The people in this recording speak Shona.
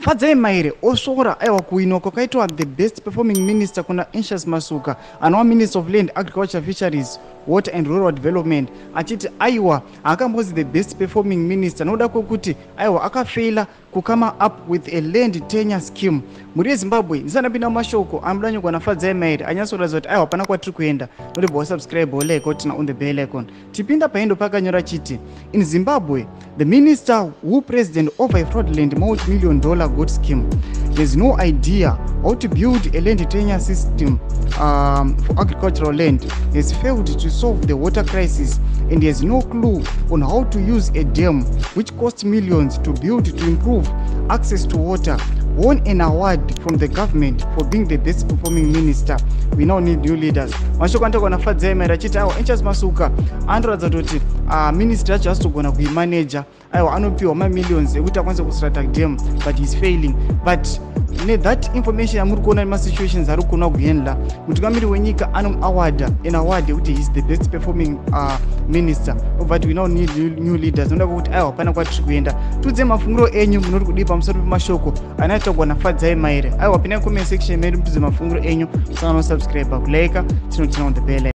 Fadzai Mahere osvora aiwa kuwinwa kwakaitwa the best performing minister kuna Anxious Masuka, anova Minister of Land, Agriculture, Fisheries, Water and Rural Development, achiti aiwa haakambozi the best performing minister nokuda kwekuti aiwa akafeila kucome up with a land tenure scheme. Mhuri yeZimbabwe, ndisandapinda mumashoko anobuda nyogwa naFadzai Mahere anyatsoratidza kuti aiwa hapana kwatiri kuenda, notibva wasubscribe, wolike, woturn on the bell icon. Tipinda paindo pakanyora chiti, "In Zimbabwe, the minister who president of a fraudulent multi-million dollar goat scheme has no idea how to build a land tenure system for agricultural land, has failed to solve the water crisis and has no clue on how to use a dam which cost millions to build to improve access to water, won an award from the government for being the best performing minister. We now need new leaders." Mashoko anotaurwa naFadzai Mahere achiti aiwa Anxious Masuka anoratidza kuti ministry yacho asitogona kuimaneja. Aiwa anopiwa mamillions ekuti akwanise kustarta dam, but he is failing. But nethat information yamuri kuona nemasituations ari kuona kuhandla, mutungamiri wenyika anomuawarda an award yekuti he is the best performing minister, but we now need new leaders noda kwekuti aiwa hapana kwatiri kuenda. Tiudze mafungiro enyu, munoti kudii pamusoro pemashoko anotaurwa naFadzai Mahere? Aiwa, pindai comment section medu mutiudze mafungiro enyu. Musanosubscribe, kulike, tinoturn on the bell.